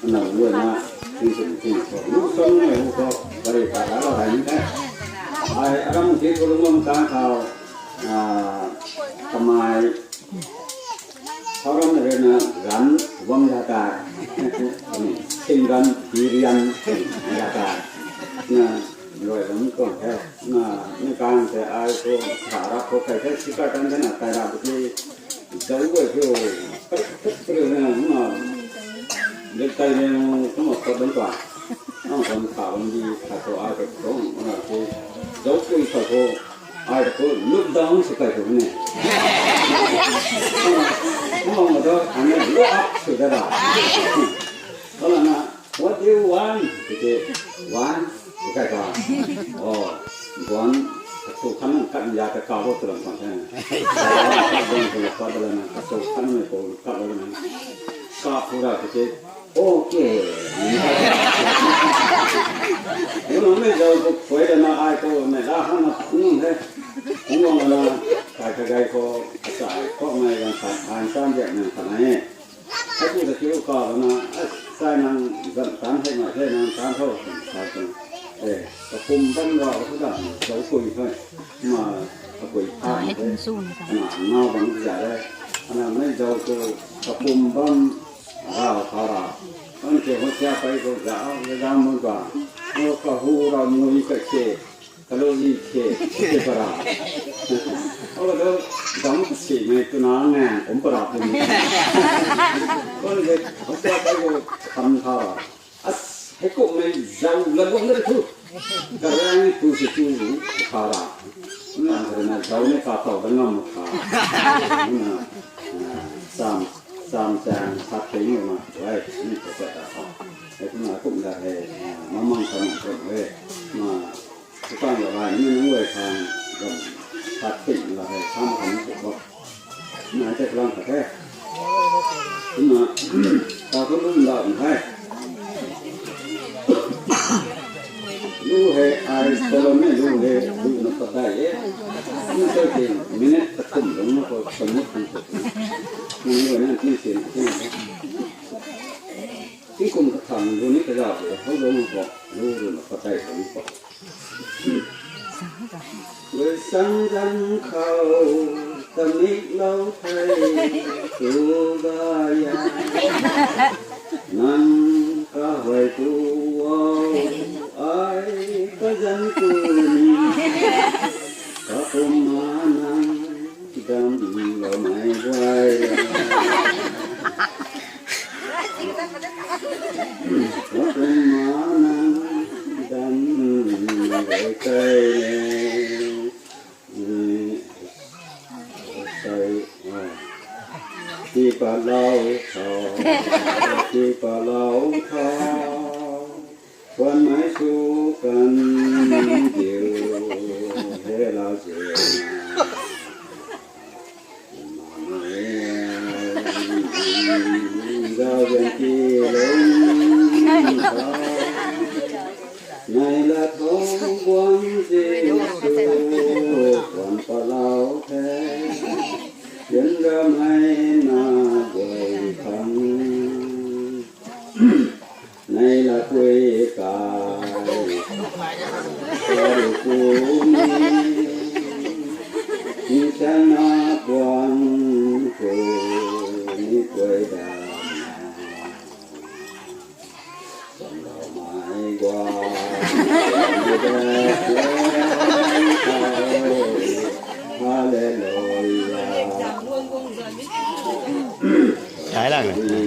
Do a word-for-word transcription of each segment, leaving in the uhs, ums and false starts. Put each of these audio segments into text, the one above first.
Nang guay na, ting ting ting ko, lu song nai hu ko, bari ka da la hai ni the. Ai, aram ti ko lung bam ta khou, a, kamai, khou ram na re na, ran, bam ya ta. Ting ran, ti rian, ya ta. Na, luai lam ko the. Na, ni kan the ai ko, sa ra ko kai the, si ka kan the na, kai ra ko ti, zau guay ko, kai, kai, kai na, na, le kai ne, ko ma ko dan pa. Ang kan ka bam di, ka ko ai ko, ko, na ko, zau ko ka ko, ai ko, look down si kai ko ne. Ko ma do, ane look up si da ra. Ko la na, "What do you want?" Tiki, "Want?" Tiki ka. Oh, want. Kasu khan nang kat ya ta ka bo tulang kan the. Want tulang kat la na, kasu khan nang ko kat la na. Ka pura tiki, "Okay." Uno mei zau ko koi la na ai ko mei la han na kung the. Kung la na, kai ka gai ko, asai ko mei gan sa, han san dia nang kan e. Hei tu ta kiu ka bana, a, sai nang zan tan hei ngai the nang tan tho, sa tun. E, kapum bam rau thu da, zau kui the. Ma, kapui pha the. Ana, ngau bam za re. Ana, mei zau tu, kapum bam rau tha ra. An ke ho sia pai ko za, za mun ba. Mo ka hu rau mui ka ke. Kalou ni the, the para. Alo do, dam si mei tuna ngang, kum para kum. Kon de, asa kai go, kam tha. As, hei kum mei zau la guang de thu. Karang tu si tu, para. Na, na zau ni ka tau da ngam ka. Na, na, sam, sam chang, sat thing ma, wai, ni ko ta ta. Hei kum na kum da hei, ma mang sa mang ko hei. Ma, Tukang la rai ni nang guay khang gam khat ting la hei sam khang ni ko. Nai te klang khat the. Kumna, ta ko lum la ni hei. Lu hei ai kolom ni lu hei lu na patai e. Ni thirty minute ta kum lung na ko samut ni ko. Ni guay na ti si na ti na. Tingkum kathang lu ni kazau de, hou lu na ko, lu lu na patai ko ni ko. Gui sang gan khou, tamik lou thei, tu ga ya. Nang ka huay tu o, ai ka zan tu ni. Ka pum ma nang, dam lou mei guay. Ka pum ma nang, dam lou kai. Sai, ah. Ti pa lau thau, ti pa lau thau. Kwan mei su kan diu, he lau ziu. Zau zian ti lung thau. Nai la thong guang Jisu, kwan palau the. Yan ra mei na guay khang. Nai la kui kai. Kari ku ni. Ni chang na guang ku ni guay da. Hallelujah. Thái làng này.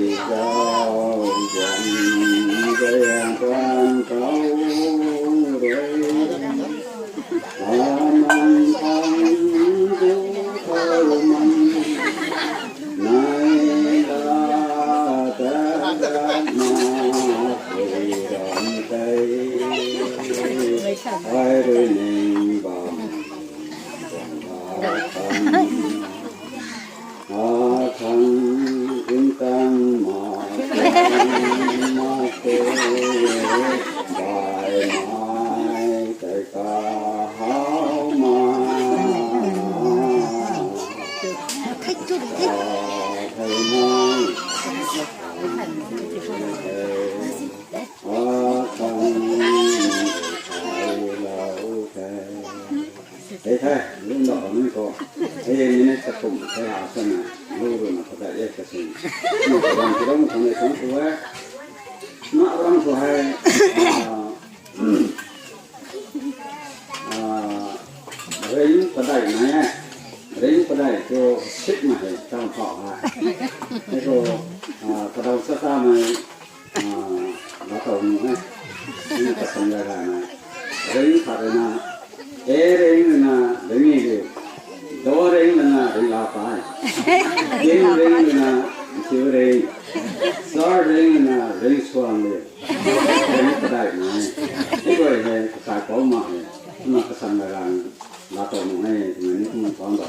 Akhang intang ma, ma te, bai mai tai ka hau ma. Thai tu de. Thai mai. Hei minute kathumh hei ha sana lu rui na padai e kasi. Ram ti ram khang le khang tu e. Na ram tu hei, ah, ah, ring padai na e. Ring padai tu sik ma hei tam pha ha. Hei tu, ah, padau sa ta mai, ah, la tau nu e. Ni ka sam la ga na. Ring khat rui na, A ring rui na, ring ni liu. Do ring rui na, ring la pai. King ring rui na, siu ring. Sar ring rui na, ring suang liu. Ring padai na. Ni guay hei, kakai pau ma hei. Kumna ka sam la ga na. La tau nu e, kumna ni kum pau da.